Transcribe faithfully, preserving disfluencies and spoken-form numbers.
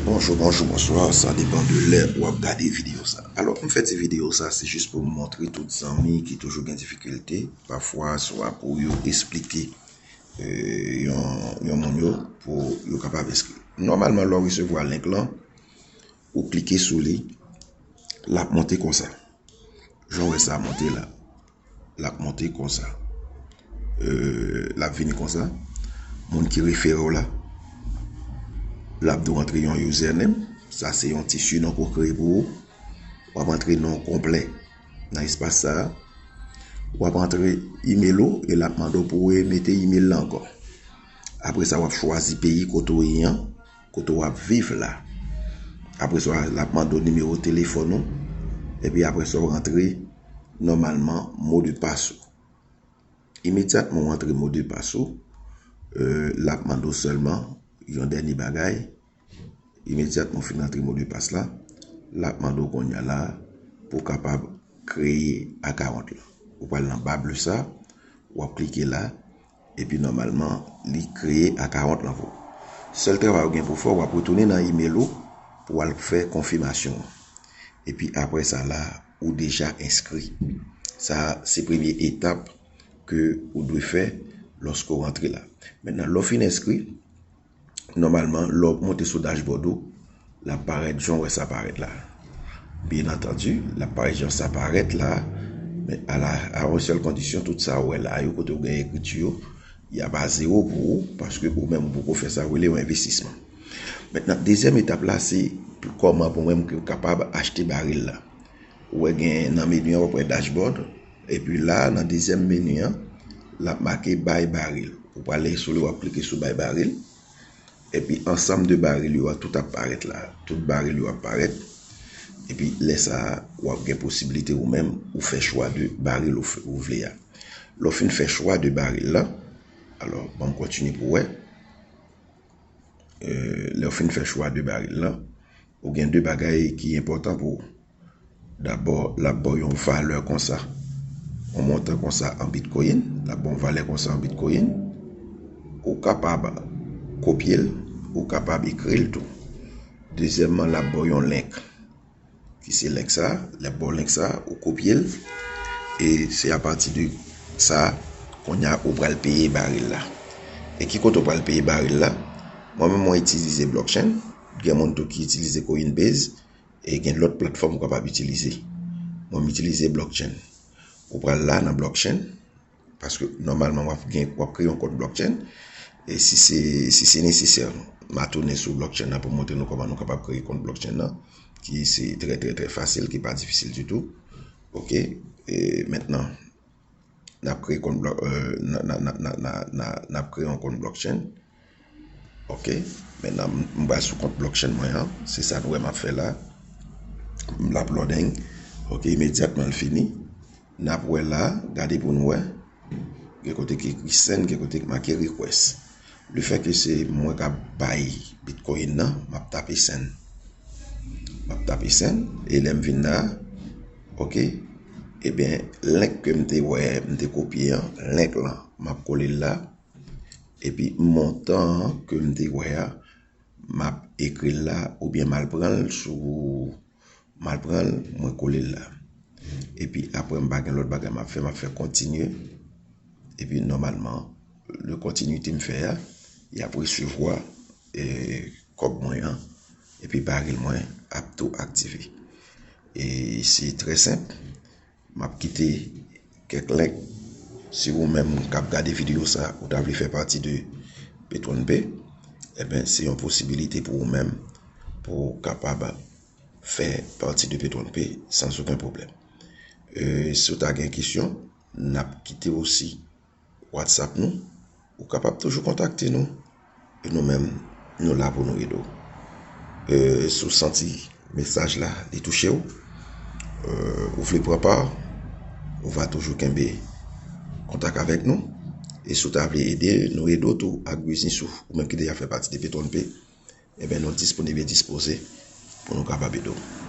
Bonjou, bonjou, bonswa, sa depann de lè w ap gade videyo sa. Alò, m fè ti videyo sa, se jis pou m montre tout zanmi ki toujou gen difikilte, pafwa, swa pou yo esplike, e, yon, yon moun yo, pou yo kapab enskri. Nòmalman, lè w resevwa link lan, ou klike sou li, l ap monte konsa. Jan w wè sa monte la, l ap monte konsa. E, l ap vini konsa. Moun ki refere w la, l ap di w antre yon username. Sa se yon ti sinon ke w kreye pou ou. W ap antre non w konplè nan espas sa a. W ap antre email ou e l ap mande w pou w mete email la ankò. Apre sa, w ap chwazi peyi kote w ye an, kote w ap viv la. Apre sa, l ap mande w nimewo telefòn ou. Epi apre sa, w rantre nòmalman mo de pas ou. Imedyatman w antre mo de pas ou, e, l ap mande w sèlman yon dènye bagay. Imedyatman w fin antre mo de pas la, l ap mande w kounye a la pou w kapab kreye account la. Ou pral nan ba ble sa, w ap klike la, epi nòmalman, li kreye account lan pou ou. Sèl travay ou gen pou fè, w ap retounen nan email ou pou w al fè konfimasyon an. Epi apre sa la, ou deja enskri. Sa, se premye etap ke ou dwe fè lòske w rantre la. Mentnan, lè w fin enskri, nòmalman, lè w monte sou dashboard ou, l ap parèt jan w wè sa parèt la. Byen antandi, l ap parèt jan sa parèt la, men a la, a yon sèl kondisyon, tout sa w wè la yo, kote w gen ekriti yo, y ap a zewo pou ou, paske ou menm ou poko fè sa yo rele yon envestisman. Mentnan, dezyèm etap la, se kòman pou menm ke w kapab achte baril la. Ou wè gen nan meni an, w ap wè dashboard. Epi la, nan dezyèm meni an, l ap make buy baril. Ou prale sou li, w ap klike sou buy baril. Epi ansanm de baril yo a, tout ap parèt la. Tout baril yo ap parèt. Epi lè sa a, w ap gen posiblite ou menm, ou fè chwa de baril ou, f- ou vle a. Lè w fin fè chwa de baril la, alò, ban m kontinye pou w wè. E, lè w fin fè chwa de baril la, ou gen de bagay ki enpòtan pou ou. Dabò, l ap ba w yon valè konsa, yon montan konsa an bitcoin, l ap ba w yon valè konsa an bitcoin. Ou kapab kopye l, ou kapab ekri l tou. Dezyèmman, l ap ba w yon link, ki se link sa, l ap ba w link sa, ou kopye l, e se apati de sa, kounye a ou pral peye baril la. E ki kote ou pral peye baril la? Mwen menm, mwen itilize blockchain, gen moun tou ki itilize Coinbase, e gen lòt platfòm ou kapab itilize. Mwen, m itilize blockchain. Ou pral la nan blockchain, paske nòmalman w ap gen, w ap kreye yon kont blockchain, e si se, si se nesesè, m a tounen sou blockchain nan pou montre nou kòman nou kapab kreye kont blockchain nan, ki se trè, trè, trè fasil, ki pa difisil ditou. Oke, e mentnan, n ap kreye kont blò- e, n a, n a, n a, n a, n a, n a, n ap kreye yon kont blockchain. Oke, mentnan m, m pral sou kont blockchain mwen an, se sa nou wè m ap fè la. M l ap loading. Oke, imedyatman l fini. N ap wè la, gade pou nou wè. Gen kote ki ekri send, gen kote ki make request. Lefètke se mwen k ap bay bitcoin nan, m ap tape send. M ap tape send, e lè m vin la, oke, ebyen, link ke m te wè, m te kopye an, link lan, m ap kole l la, epi montan an ke m te wè a, m ap ekri l la, oubyen m al pran l sou, m al pran l, mwen kole l la. Epi apre m pa gen lòt bagay m ap fè, m ap fè kontinye. Epi nòmalman, le kontinite m fè a, y ap resevwa, e, kòb mwen an. Epi baril mwen ap tou aktive. E se trè senp. M ap kite kèk link. Si ou menm k ap gade videyo sa, ou ta vle fè pati de Petron P, ebyen, se yon posibilite pou ou menm, pou w kapab fè pati de Petron P sans okenn pwoblèm. E, si w ta gen kesyon, n ap kite osi WhatsApp nou. Ou kapab toujou kontakte nou. E nou menm, nou la pou nou ede w. E, si w santi mesaj la, li touche w, e, ou vle pran pa, ou va toujou kenbe kontak avèk nou. E si w ta vle ede, nou ede w tou ak biznis ou, ou menm ki deja fè pati de Petron P, ebyen, nou disponib e dispoze pou nou kapab ede w.